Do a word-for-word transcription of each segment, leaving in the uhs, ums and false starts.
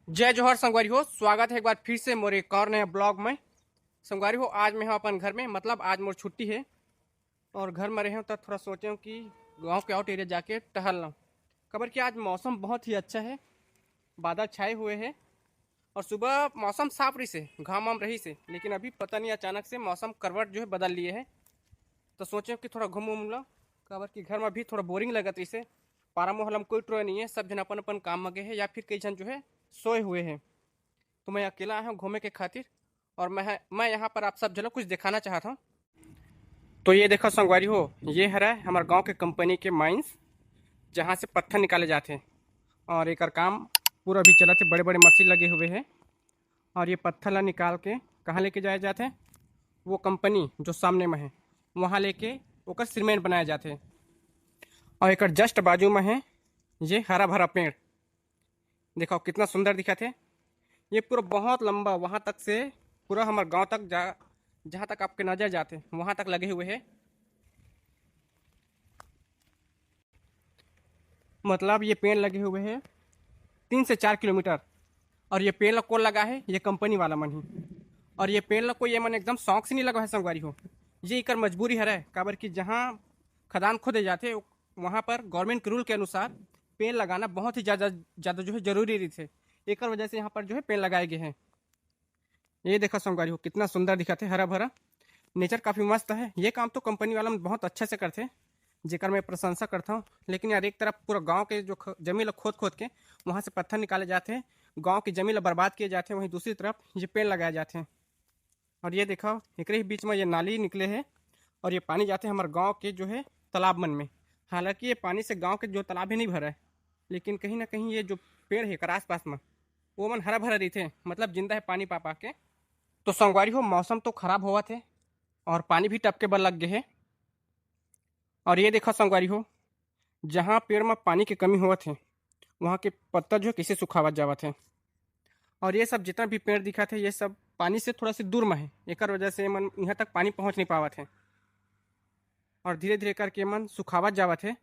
जय जोहार संगवारी हो, स्वागत है एक बार फिर से मोर एक और नया ब्लॉग में। संगवारी हो, आज मैं हूँ अपन घर में, मतलब आज मोर छुट्टी है और घर में रहे हूँ तो थोड़ा सोचे हूँ कि गाँव के आउट एरिया जाके टहल लूँ। काबर कि आज मौसम बहुत ही अच्छा है, बादल छाए हुए हैं और सुबह मौसम साफ रही से, घाम वाम रही से, लेकिन अभी पता नहीं अचानक से मौसम करवट जो है बदल लिए है। तो सोचे हूँ कि थोड़ा घूम घूम लूँ, काबर कि घर में भी थोड़ा बोरिंग लगत रही से। पारा मोहल्ला में कोई टोए नहीं है, सब जन अपन अपन काम में गए हैं या फिर कई जन जो है सोए हुए हैं। तो मैं अकेला आया हूँ घूमे के खातिर और मैं मैं यहाँ पर आप सब जन ला कुछ दिखाना चाहत हूँ। तो ये देखो संगवारी हो, ये हरा है हमारे गाँव के कंपनी के माइंस, जहाँ से पत्थर निकाले जाते हैं और एकर काम पूरा भी चलत है, बड़े बड़े मशीन लगे हुए हैं। और ये पत्थर ला निकाल के कहाँ लेके जाए जाते हैं? वो कंपनी जो सामने में है, वहाँ लेके ओकर सीमेंट बनाए जाते हैं। और एकर जस्ट बाजू में है ये हरा भरा पेड़, देखो कितना सुंदर दिखत है। ये पूरा बहुत लंबा, वहाँ तक से पूरा हमारे गांव तक जा, जहाँ तक आपके नजर जाते वहाँ तक लगे हुए है। मतलब ये पेड़ लगे हुए है तीन से चार किलोमीटर। और ये पेड़ ला कौन लगा है? ये कंपनी वाला मन ही। और ये पेड़ ला कोई ये मन एकदम शौक से नहीं लगा है संगवारी हो, ये एकर मजबूरी हरे, काबर कि जहाँ खदान खोदे जाते वहाँ पर गवर्नमेंट के रूल के अनुसार पेड़ लगाना बहुत ही ज़्यादा ज़्यादा जो है जरूरी रही थे। एकर वजह से यहाँ पर जो है पेड़ लगाए गए हैं। ये देखा संगवारी हो, कितना सुंदर दिखत है, हरा भरा। नेचर काफ़ी मस्त है। ये काम तो कंपनी वाला मन बहुत अच्छे से करते, जेकर मैं प्रशंसा करता हूँ। लेकिन यार, एक तरफ पूरा गांव के जो ख-, जमीन ला खोद खोद के वहाँ से पत्थर निकाले जाते हैं, गांव की जमीन ला बर्बाद किए जाते हैं, वहीं दूसरी तरफ ये पेड़ लगाए जाते हैं। और ये देखो, एकरे ही बीच में ये नाली निकले है और ये पानी जाते हैं हमारे गांव के जो है तालाब मन में। हालांकि ये पानी से गांव के जो तालाब ही नहीं भरा है, लेकिन कहीं ना कहीं ये जो पेड़ है एकर आसपास में, वो मन हरा भरा रहिथे, मतलब जिंदा है पानी पा पा के। तो संगवारी हो, मौसम तो खराब होवत है और पानी भी टपके बर लग गए है। और ये देखो संगवारी हो, जहाँ पेड़ में पानी के कमी होवत है, वहाँ के पत्ता जो है कैसे सुखावत जावत है। और ये सब जितना भी पेड़ दिखत है, ये सब पानी से थोड़ा सा दूर में है, एकर वजह से एमन यहाँ तक पानी पहुँच नहीं पावत है। और धीरे धीरे करके एमन सुखावत जावत है।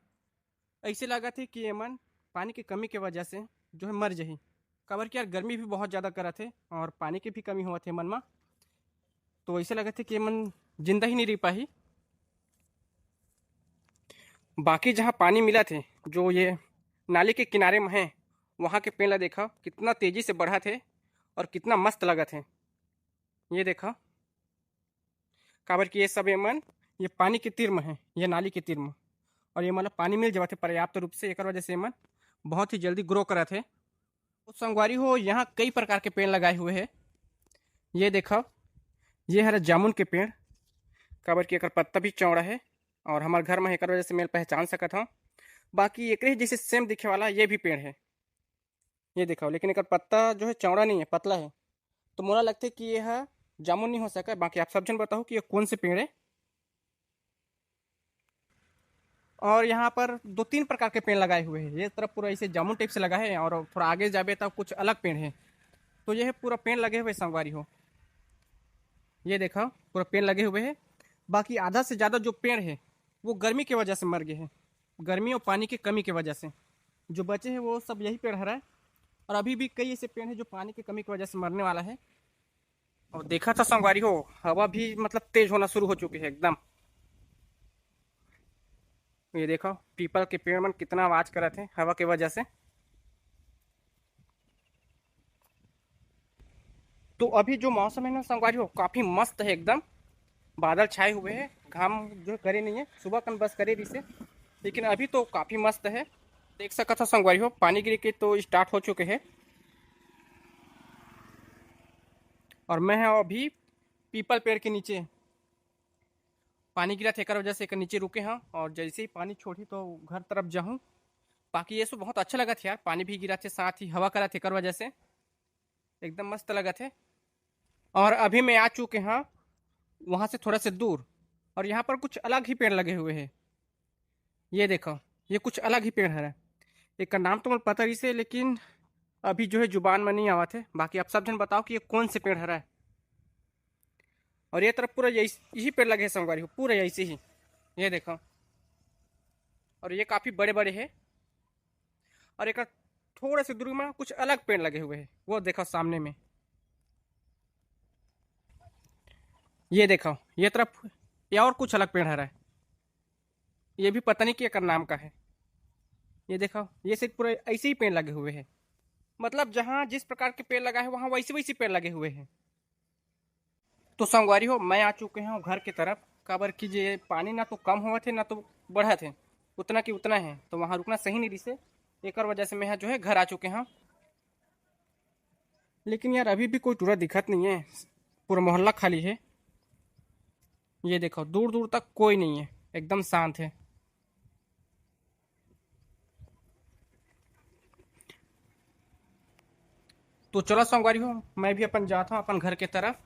ऐसे लागत है कि एमन पानी के कमी के वजह से जो है मर जाही, काबर कि यार गर्मी भी बहुत ज़्यादा करत है और पानी के भी कमी होवत है एमन मा। तो ऐसे लगत है कि एमन जिंदा ही नहीं रह पाही। बाकी जहाँ पानी मिलत है, जो ये नाली के किनारे में है, वहाँ के पेड़ ला देखा कितना तेजी से बढ़त है और कितना मस्त लगत है। ये देखा, काबर कि ये सब एमन ये पानी के तीर में है, ये नाली के तीर में, और ये मतलब पानी मिल जावत है पर्याप्त रूप से, एकर वजह से एमन बहुत ही जल्दी ग्रो करत है। तो संगवारी हो, यहाँ कई प्रकार के पेड़ लगाए हुए हैं। ये देखो, ये हरे जामुन के पेड़, काबर कि एकर पत्ता भी चौड़ा है और हमारे घर में एकर वजह से मैं पहचान सकत हूँ। बाकी एकरे जैसे सेम दिखे वाला ये भी पेड़ है, ये देखो, लेकिन एकर पत्ता जो है चौड़ा नहीं है, पतला है। तो मोला लगथे कि ये ह जामुन नहीं हो सके। बाकी आप सब जन बताओ कि ये कौन से पेड़ है। और यहाँ पर दो तीन प्रकार के पेड़ लगाए हुए हैं। ये तरफ पूरा ऐसे जामुन टाइप से लगा है और थोड़ा आगे जाबे तब कुछ अलग पेड़ है। तो ये है पूरा पेड़ लगे हुए संगवारी हो, ये देखो पूरा पेड़ लगे हुए हैं। बाकी आधा से ज़्यादा जो पेड़ है वो गर्मी की वजह से मर गए हैं, गर्मी और पानी की कमी की वजह से। जो बचे हैं वो सब यही पेड़ हरा है। और अभी भी कई ऐसे पेड़ हैं जो पानी की कमी की वजह से मरने वाला है। और देखा था संगवारी हो, हवा भी मतलब तेज होना शुरू हो चुकी है एकदम। ये देखो पीपल के पेड़ मन कितना आवाज करत है हवा के वजह से। तो अभी जो मौसम है ना संगवारी हो, काफ़ी मस्त है एकदम। बादल छाए हुए हैं, घाम जो है करे नहीं है, सुबह कन बस करे रही से, लेकिन अभी तो काफ़ी मस्त है। देख सकत हो संगवारी हो, पानी गिरे के तो स्टार्ट हो चुके हैं। और मैं हूँ अभी पीपल पेड़ के नीचे, पानी गिरा थे एकर वजह से एकर नीचे रुके हैं। और जैसे ही पानी छोड़ी तो घर तरफ जाऊँ। बाकी ये सब बहुत अच्छा लगा थे यार, पानी भी गिरा थे, साथ ही हवा करा थे एकर वजह से एकदम मस्त लगा थे। और अभी मैं आ चुके हैं वहाँ से थोड़ा से दूर, और यहाँ पर कुछ अलग ही पेड़ लगे हुए हैं। ये देखो, ये कुछ अलग ही पेड़ हरा। एक का नाम तो मुझे पता रही से, लेकिन अभी जो है जुबान में नहीं आवा थे। बाकी आप सब जन बताओ कि ये कौन से पेड़ हरा है। और ये तरफ पूरा यही यही पेड़ लगे हैं संगवारी हो, पूरा ऐसे ही। ये देखो, और ये काफ़ी बड़े बड़े हैं। और एक थोड़े से दूरी में कुछ अलग पेड़ लगे हुए हैं। वो देखो सामने में, ये देखो, ये तरफ ये और कुछ अलग पेड़ हरा है। ये भी पता नहीं कि एकर नाम का है। ये देखो, ये सिर्फ पूरे ऐसे ही पेड़ लगे हुए हैं। मतलब, जहाँ जिस प्रकार के पेड़ लगा है, वहाँ वैसे वैसे पेड़ लगे हुए हैं। तो संगवारी हो, मैं आ चुके हूँ घर के तरफ। काबर कि जे पानी ना तो कम होवत है, ना तो बढ़त है, उतना की उतना है। तो वहाँ रुकना सही नहीं रिसे, एकर वजह से मैं यहाँ जो है घर आ चुके हूँ। लेकिन यार, अभी भी कोई टूरा दिखत नहीं है, पूरा मोहल्ला खाली है। ये देखो, दूर दूर तक कोई नहीं है, एकदम शांत है। तो चलो संगवारी हो, मैं भी अपन जाता हूँ अपन घर के तरफ।